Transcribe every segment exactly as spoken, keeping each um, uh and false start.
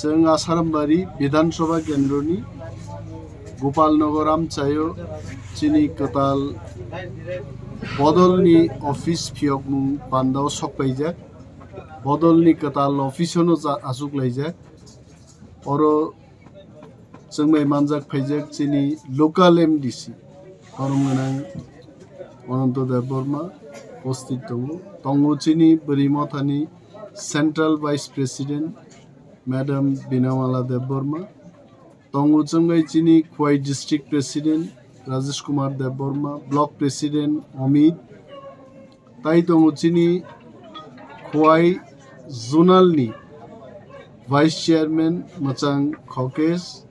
Chwng Asarambari Bidhan Sabha Kendroni Gopal Nagar amchaio chini kwtal bodolni office phiyokmung pandao sokpaijak. Bodolni kwtal office-ono cha-, achuklaijak. Oro chwngbai manjak phaijak chini local M D C, borom gwnang Ananto Debbarma upasthit tongo. Tongo chini Bwrwi Mothani Central Vice President Madam Binamala Debbarma. Tongo chwngbai chini Khowai District President Rajesh Kumar Debbarma, Block President Amit, tai tongo chini Khowai Zonal ni Vice Chairman Mwchang Khokesh,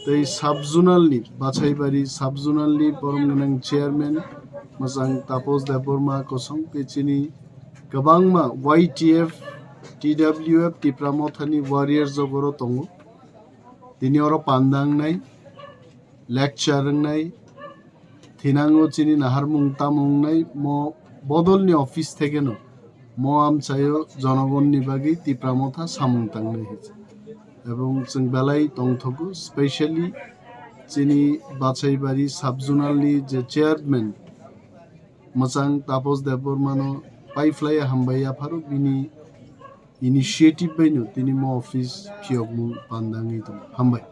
tei Sub Zonal ni Bachaibari Sub Zonal ni borom gwnang Chairman Mwchang Taposh Debbarma kosong, tei chini kwbangma Y T F, T W F, Tipra Mothani warriors jogoro tongo. Tini oro panda wngnai, lecture wngnai, thinango chini naharmung tamung wngnai, mo bodolni office thekeno mo amchaio jonogonni bagwi Tipra Motha samung tangnai hinwi. Ebong chwng belai tongthogo, specially chini Bachaibari Sub Zonal ni je chairman Mwchang Taposh Debbarmano paiphlaiya hambai yapharo, bini initiative baino tini mo office phiyokmung panda wngwi tongo. Hambai.